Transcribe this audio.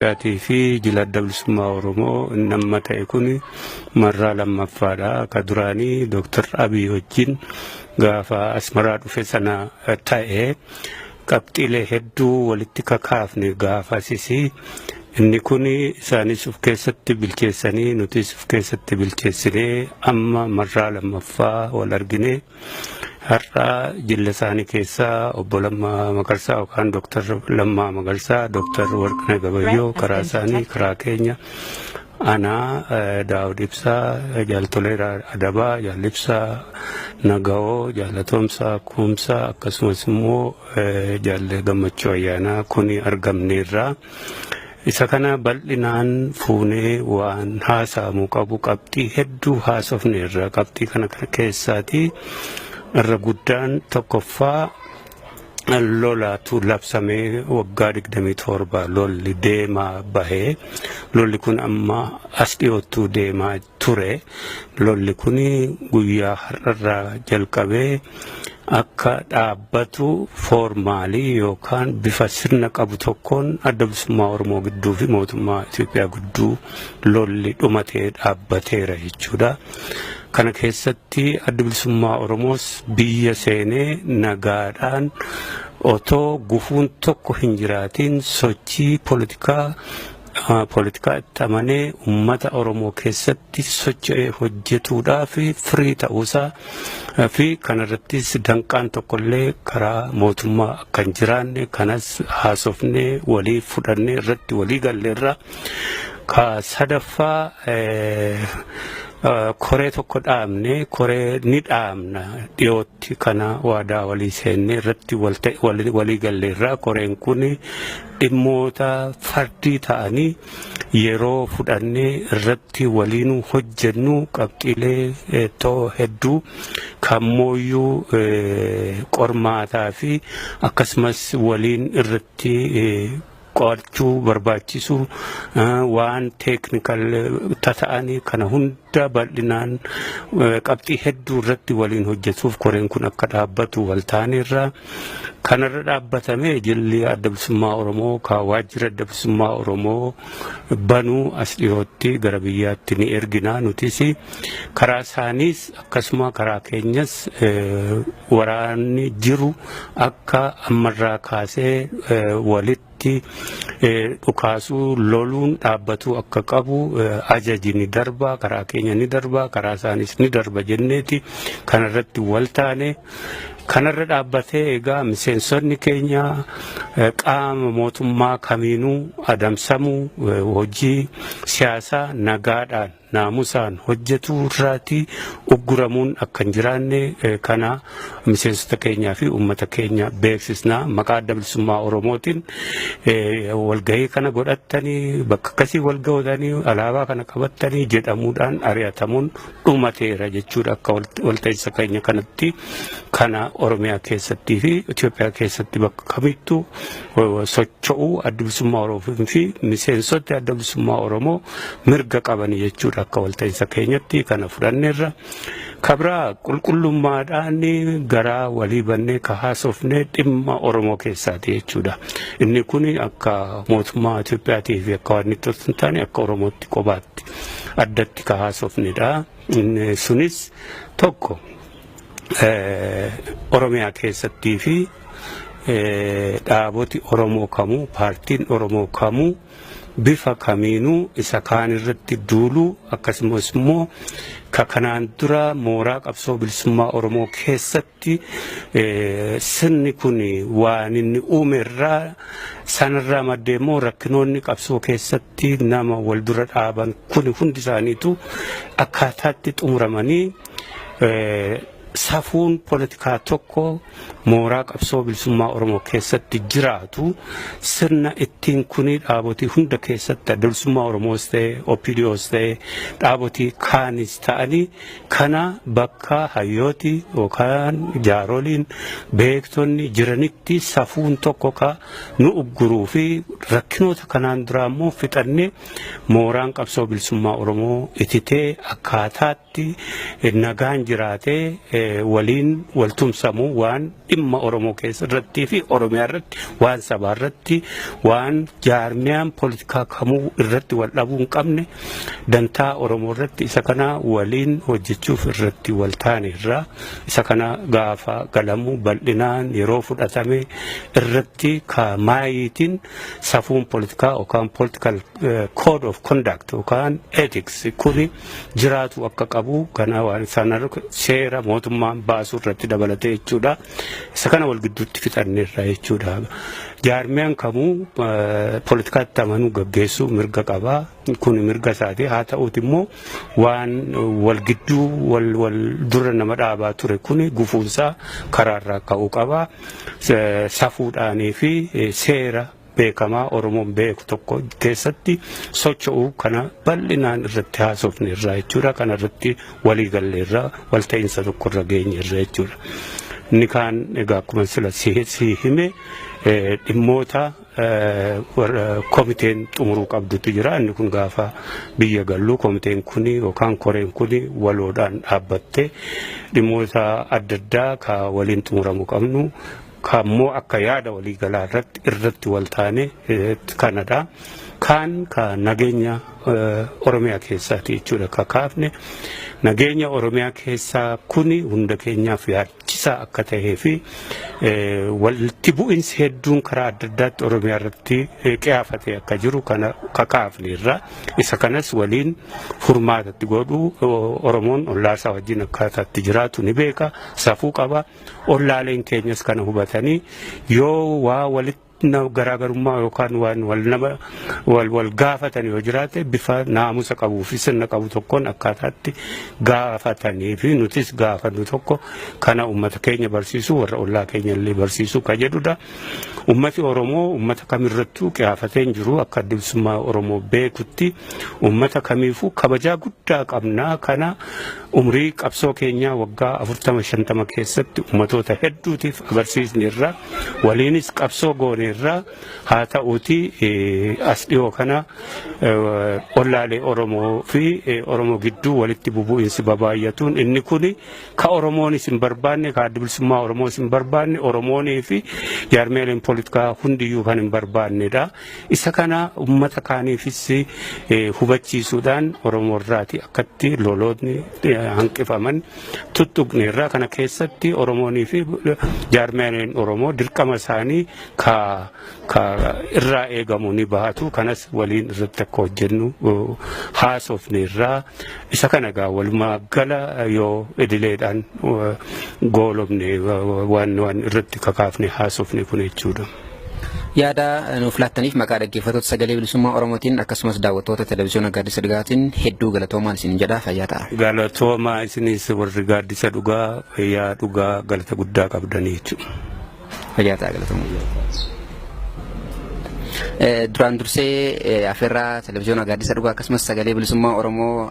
Itoophiyaatii fi jila adda bilisummaa Oromoo nama ta'e kun marraa lammaffaadha. Ka duraanii Dooktar Abiy wajjin gaafa Asmaraa dhufe sana ta'e, qabxiilee hedduu walitti kakaafne gaafasisi. Inni kun isaanis of keessatti bilcheessanii, nutis of keessatti bilcheessinee, amma marraa lammaffaa wal argine. Har'a jilla isaanii keessaa obbo Lammaa Magarsaa yookaan Dooktar Lammaa Magarsaa, Dooktar Warqinaa Gabayyoo karaa isaanii, karaa keenya anaa Daawud Ibsaa, Jaaltoleeraa Adabaa, Jaal Ibsaa Nagawoo, Jaalatoomsaa Kuumsaa, akkasumas immoo Jaalle Gammachuu Ayyaanaa kun argamneerra. Isa kana bal'inaan fuunee waan haasa'amuu qabu qabxii hedduu haasofneerra. Qabxii kana keessaatii irra guddaan, tokkoffaa, lolatu labsamee waggaa 27 lolli deemaa bahee, lolli kun amma as dhiyoottuu deemaa ture. Lolli kun guyyaa har'arraa jalqabee akka dhaabbatu formally yookaan bifa sirna qabu tokkoon adda bilisummaa Oromoo gidduu fi mootummaa Itoophiyaa gidduu lolli dhumatee dhaabbateera jechuudha. Kana keessatti adda bilisummaa Oromoos biyya seenee nagaadhaan otoo gufuun tokko hin jiraatiin sochii poolitikaa itti amanee uummata Oromoo keessatti socho'ee hojjetuudhaaf firii ta'uusaa fi kanarrattis danqaan tokkollee karaa mootummaa akka hin jiraanne kanas haasofnee walii fudhannee irratti walii galleerra. Ka sadaffaa, koree tokko dhaabne, koree ni dhaabna dhiyootti, kana waadaa walii seennee irratti walii galleerra. Koreen kun dhimmoota fardii ta'anii yeroo fudhannee irratti waliin hojjennu, qabxiilee too hedduu kammooyyuu qormaataa fi akkasumas waliin irratti qo'achuu barbaachisu, waan technical tata'anii kana hunda bal'inaan qabxii hedduu irratti waliin hojjetuuf koreen kun akka dhaabbatu waltaaneerra. Kanarra dhaabbatamee jilli adda bilisummaa Oromoo ka waajjira adda bilisummaa Oromoo banuu as dhiyootti gara biyyaatti ni ergina. Nutis karaa isaaniis akkasuma karaa keenyas waraanni jiru akka ammarraa kaasee walitti dhukaasuu, loluun dhaabbatuu akka qabu ajaji ni darba, karaa keenya ni darba, karaa isaaniis ni darba jenneeti kanarratti wal taane. Kanarra dhaabbatee egaa miseensonni keenya qaama mootummaa kamiinuu adamsamuu, hojii siyaasaa nagaadhaan naamusaan hojjetu irraati ugguramuun akka hin jiraanne kana miseensota keenyaa fi uummata keenya beeksisna. Maqaa adda bilisummaa Oromootiin walgahii kana godhattanii, bakka akkasii walgahotanii, alaabaa kana qabattanii jedhamuudhaan ari'atamuun dhumateera jechuudha. Akka walta'iinsa keenya kanatti kana Oromiyaa keessattii fi Itoophiyaa keessatti bakka kamittuu socho'uu adda bilisummaa Oromoo fi miseensoti adda bilisummaa Oromoo mirga qabanii jechuudha. Akka walta'iinsa keenyatti kana fudhanneerra. Kabraa, qulqullummaadhaan garaa walii bannee ka haasofne dhimma Oromoo keessaati jechuudha. Inni kun akka mootummaa Itoophiyaatii fi akka waan itti hin taane, akka Oromootti kophaatti addatti ka haasofnedha. Inni sunis tokko, Oromiyaa keessattii fi dhaaboti Oromoo kamuu, paartiin Oromoo kamuu bifa kamiinuu isa kaan irratti duuluu, akkasumas immoo ka kanaan dura mooraa qabsoo bilisummaa Oromoo keessatti sirni kun waan inni uume irraa, sanarraa maddee immoo rakkinoonni qabsoo keessatti nama wal dura dhaaban kun hundi isaaniitu akkaataatti xumuramanii, safuun poolitikaa tokko mooraa qabsoo bilisummaa Oromoo keessatti jiraatu, sirna ittiin kuni dhaabotii hunda keessatti, adda bilisummaa Oromoos ta'e, OPDOs ta'e, dhaabotii kaanis ta'anii, kana bakka hayyooti yookaan jaaroliin beektonni jiranitti safuun tokko ka nu ugguruu fi rakkinoota kanaan duraa immoo fixannee mooraan qabsoo bilisummaa Oromoo ititee akkaataatti nagaan jiraatee waliin waltumsamuu, waan dhimma Oromoo keessa irrattii fi Oromiyaa irratti, waan sabaa irratti, waan jaarmiyaan poolitikaa kamuu irratti wal dhabuu hin qabne, dantaa Oromoo irratti isa kana waliin hojjechuuf irratti wal taane irraa. Isa kana gaafa galamuu bal'inaan yeroo fudhatame irratti ka maayiitiin safuun poolitikaa yookaan political code of conduct yookaan ethics kuni jiraatu akka qabu, kana waan sana seera mootummaan baasuu irratti dabalatee jechuudha. Isa kana wal gidduutti fixanneerra jechuudha. Jaarmiyaan kamuu poolitikaatti amanuu gaggeessuu mirga qabaa. Kun mirga isaati. Haa ta'uuti immoo waan wal gidduu wal wal dura nama dhaabaa ture kuni gufuunsaa karaarraa ka'uu qaba. Safuudhaanii fi seera beekamaa Oromoon beeku tokko keessatti socho'uu kana bal'inaan irratti haasofne irraa jechuudha. Kana irratti walii galle irraa, walta'iinsa tokko irra geenye irra jechuudha. Inni kaan egaa akkuma sila si hime dhimmoota komiteen xumuruu qabdutu jira. Inni kun gaafa biyya gallu komiteen kuni yookaan koreen kuni waloodhaan dhaabbattee dhimmoota adda addaa ka waliin xumuramuu qabnu, kammoo akka yaada waliigalaa irratti wal taane kanadha. Kaan ka nageenya Oromiyaa keessaati jechuudha ka kaafne. Nageenya Oromiyaa keessaa kuni hunda keenyaaf yaachisaa akka ta'ee fi walitti bu'insi hedduun karaa adda addaatti Oromiyaa irratti qiyaafatee akka jiru kana kakaafne irra. Isa kanas waliin furmaatatti godhu. Oromoon ollaasaa wajjin akkaataatti jiraatu ni beeka, safuu qaba. Ollaaleen keenyas kana hubatanii yoo waa walitti garaagarummaa yookaan waan wal nama wal wal gaafatan yoo jiraate, bifa naamusa qabuu fi sirna qabu tokkoon akkaataatti gaafatanii fi nutis gaafannu tokko kana uummata keenya barsiisuu, warra ollaa keenya illee barsiisuu ka jedhudha. Ummati Oromoo uummata kamirrattuu qiyaafatee hin jiru. Akka Adda Bilisummaa Oromoo beekutti uummata kamiifuu kabajaa guddaa qabna. Kana umrii qabsoo keenyaa waggaa 40 50 keessatti uummatoota hedduutiif agarsiisni irra, waliinis qabsoo goone irra. Haa ta'uuti as dhiyoo kana ollaalee Oromoo fi Oromoo gidduu walitti bubu'insi babaay'atuun inni kuni ka Oromoonis hin barbaanne, ka Adda Bilisummaa Oromoos hin barbaanne, Oromoonii fi jaarmeeleen poolitikaa hundiyyuu kan hin barbaannedha. Isa kana uummata kaaniifis hubachiisuudhaan Oromoo irraati akkatti loloonni hanqifaman tuttuqne irraa. Kana keessatti Oromoonii fi jaarmeeleen Oromoo dirqama isaanii ka ka irraa eegamu ni bahatu. Kanas waliin irratti akka hojjennu haasofne irraa. Isa kana egaa walumaa gala yoo idileedhaan goolobne waan irratti kakaafne haasofne kun jechuudha. Yaada nuuf laattaniif maqaa dhaggeeffattoota Sagalee Bilisummaa Oromootiin akkasumas daawwattoota Televiziyoona Gaaddisa Dhugaatiin hedduu galatoomaan isin jedha, fayyaa ta'a. Galatoomaa isinis, warri Gaaddisa Dhugaa fayyaa dhugaa galata guddaa qabdanii jechuudha. Fayyaa ta'a, galatoomaa. Duraan dursee afeerraa Televiziyoona Gaaddisa Dhugaa akkasumas Sagalee Bilisummaa Oromoo